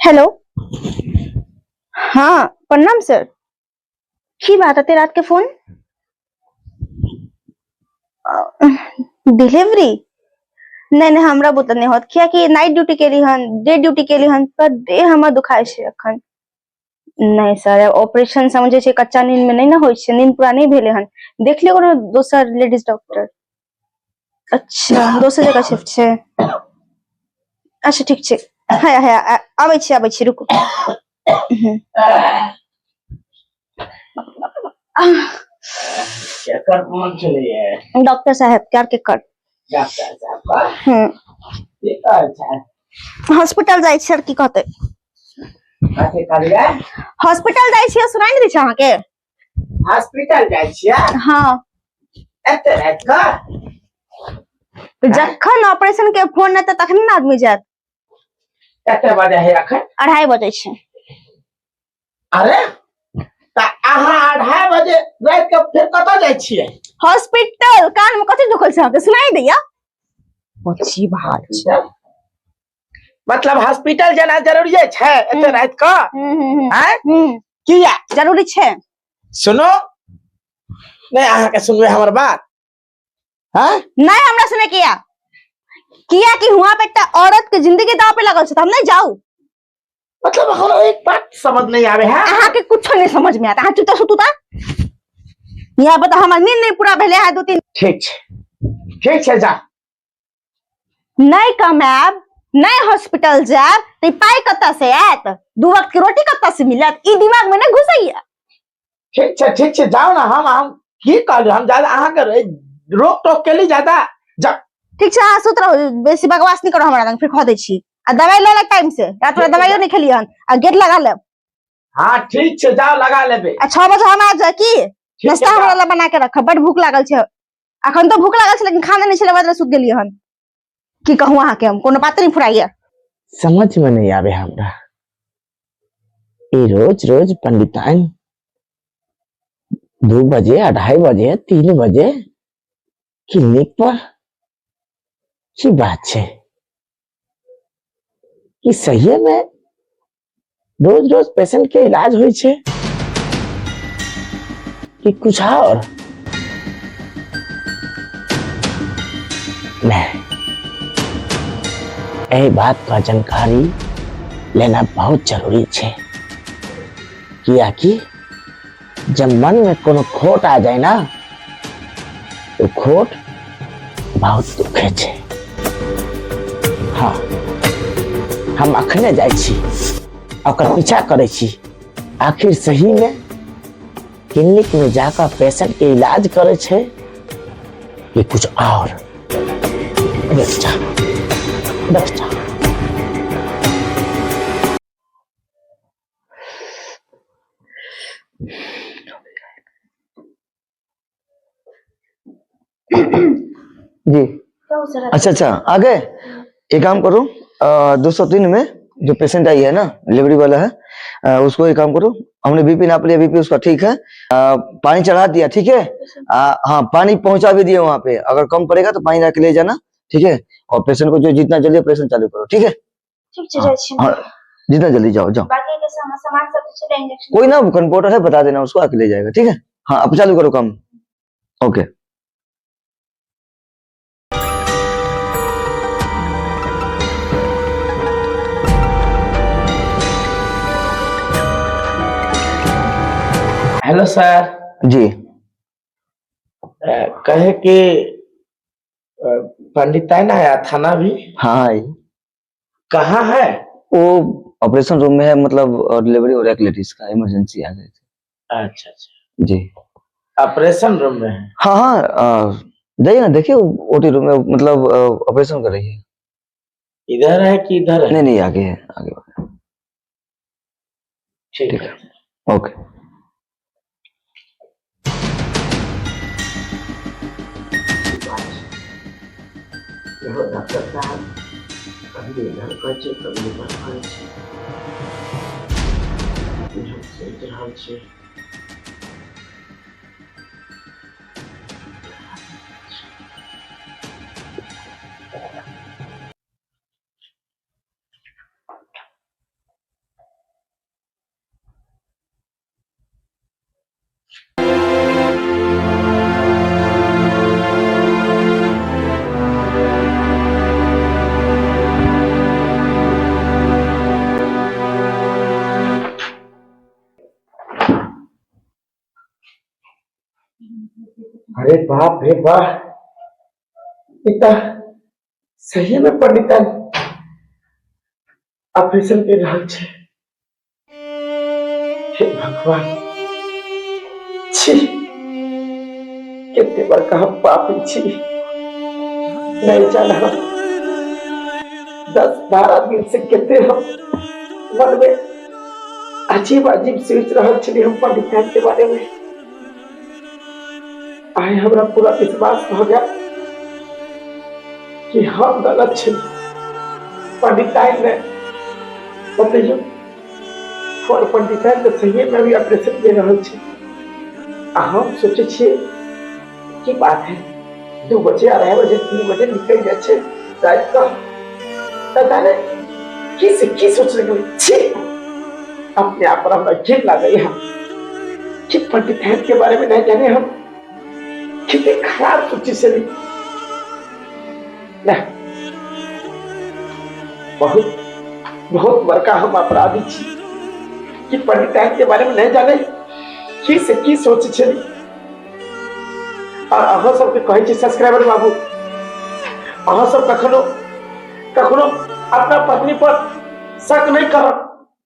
Hello. हाँ प्रणाम sir. की बात है रात के फोन? डिलीवरी? नहीं नहीं, हमरा बुते नहीं होत, कियाकि नाइट ड्यूटी केली हन, डे ड्यूटी केली हन, पर देह हमर दुखाय छै अखन। नहीं सर, ऑपरेशन समझे छै कच्चा नींद में नहीं ना होइ छै, नींद पूरा नहीं भेले हन। देख लियो कोनो दोसर लेडीज डॉक्टर। अच्छा दोसर जगह शिफ्ट छै। अच्छा ठीक छै, है है आबै छी आबै छी, रुकू। केकर फोन छलैया? डॉक्टर साहब के। आर केकर? डॉक्टर साहब का? हम्म। की कहै छै? हॉस्पिटल जाइ छी, आर की कहतै। कथी कहलियै? हॉस्पिटल जाइ छियै, सुनाइ नहि दै छै अहाँके? हॉस्पिटल जाइ छियै? हाँ। एते राति कऽ? तऽ जखन ऑपरेशन के फोन एतै तखन ने आदमी जायत। कते बजे है अखन? 2:30 बजे छै। अरे तऽ अहाँ 2:30 बजे राति के फेर कतऽ जाइ छियै? हॉस्पिटल। कान में कथी ढुकल छै अहाँके, सुनाई दैया? अजीब हाल छै। मतलब हॉस्पिटल जाना जरूरी छै एते राति कऽ? आँय? हम्म। किया? जरूरी छै। सुनो नहीं, अहाँके सुनबै हमर बात? हाँ? नहीं, हमरा सुने किया? किया कि हुआ पे एकटा औरत के जिंदगी दाव पे लगल छै, तऽ हम नहीं जाऊ। मतलब हमरा एक बात समझ नहीं आवे है। अहाँ के कुछो नहीं समझ में आता। अहाँ चुपचाप सुतू ता। यहाँ पर तऽ हमर नींद नहीं पूरा भेले है 2-3। ठीक छै, ठीक छै, जा। नहीं कमायब, नहीं हॉस्पिटल जायब तऽ ई पाइ कतऽ से आयत? 2 वक्त के रोटी कतऽ से मिलत? ई दिमाग में नहीं घुसैया। ठीक छै, ठीक छै, जाओ ना। हम की कहलियै? हम ज्यादा अहाँके रोक टोक केली ज्यादा? जा। ठीक छै, अहाँ सुत रहू, बेसी बकवास नहीं करू हमरा लग, फिर खा दै छी। आ दवाई लऽ ले टाइम से, रात में दवाइयो नहीं खेलियै हन। आ गेट लगा लेब। हाँ ठीक छै, जाओ, लगा लेबे। आ 6 बजे हम आबि जाय की? ठीक छै, नाश्ता हमरा जाओ। लए बना के रखब, बड भूख लागल छै। अखन तो भूख लागल छै, लेकिन खाना नहीं छलै, बदले सुत गेलियै हन। की कहूँ अहाँके हम, कोनो बात नहीं फुराइया। समझ में नहीं आवे हमरा, ई रोज रोज पंडिताइन 2 बजे, 2:30 बजे, 3 बजे क्लिनिक पर, की बात छै? कि सही में रोज रोज पेशेंट के इलाज होइ छै कि कुछ और? नहीं, एहि बात का जानकारी लेना बहुत जरूरी छै, कियाकि जब मन में कोनो खोट आ जाए ना, तो खोट बहुत दुखे छै। हाँ, हम अखने जाइ छी, ओकर पीछा करै छी। आखिर सही में क्लिनिक में जाकर पेशेंट के इलाज करे छै कि कुछ और? देख जा, देख जा। जी अच्छा अच्छा, आ गए। एक काम करो, 203 में जो पेशेंट आई है ना, डिलीवरी वाला है, उसको एक काम करो, हमने बीपी नाप लिया, बीपी उसका ठीक है, पानी चढ़ा दिया, ठीक है? हाँ, पानी पहुंचा भी दिया वहाँ पे, अगर कम पड़ेगा तो पानी लाके ले जाना, ठीक है? और पेशेंट को जो जितना जल्दी ऑपरेशन चालू करो, ठीक है? ठीक छै, जाइ छी। हाँ, जितना जल्दी, जाओ जाओ। बाकी के सामान सब छै, इंजेक्शन? कोई ना कंपाउंडर है, बता देना उसको, आके ले जाएगा, ठीक है? हाँ, अब चालू करो काम। ओके। Hello sir. जी। कहे कि पंडिताइन आया था ना अभी? हाँ आई। कहाँ है? वो ऑपरेशन रूम में है, मतलब डिलीवरी हो रहा है एक लेडीज का, इमरजेंसी आ गए थे। अच्छा अच्छा। जी। ऑपरेशन रूम में है? हाँ हाँ, जाइए ना, देखिए, ओटी रूम में, मतलब ऑपरेशन कर रही है। इधर है कि इधर है? नहीं नहीं, आगे है, आगे। ठीक ठीक है। ओके। डॉक्टर साहब कभी इधर कहै छै, कभी उधर कहै छै। हम सोचि रहल छियै। अरे बाप रे बाप, ई तऽ सही में पंडिताइन ऑपरेशन कर रहल छै। हे भगवान, छी, कते बड़का हम पापी छी। नहीं जाना हम 10-12 दिन से कते हम मन में अजीब अजीब सोच रहल छली हम पंडिताइन के बारे में। आइ हमरा पूरा विश्वास भऽ गेल कि हम गलत छी, पंडिताइन ने। बतैयौ, पर पंडिताइन तऽ सहिए में अभी ऑपरेशन दे रहल छै आ हम सोचै छियै की बात है, 2 बजे, 2:30 बजे, 3 बजे निकलि जाइ छै राति कऽ। पता नहि की से की सोच लगलै। छी, अपने आप पर हमरा घिन लागैया कि पंडिताइन के बारे में नहीं जाने हम कितने खराब सोची से ना। बहुत बहुत बड़का हम अपराधी छी कि पंडिताइन के बारे में नहीं जाने की से की सोच छली। और अहाँ सबके कहै छी सब्सक्राइबर बाबू, अहाँ सब कखनो कखनो अपना पत्नी पर शक नहीं करब।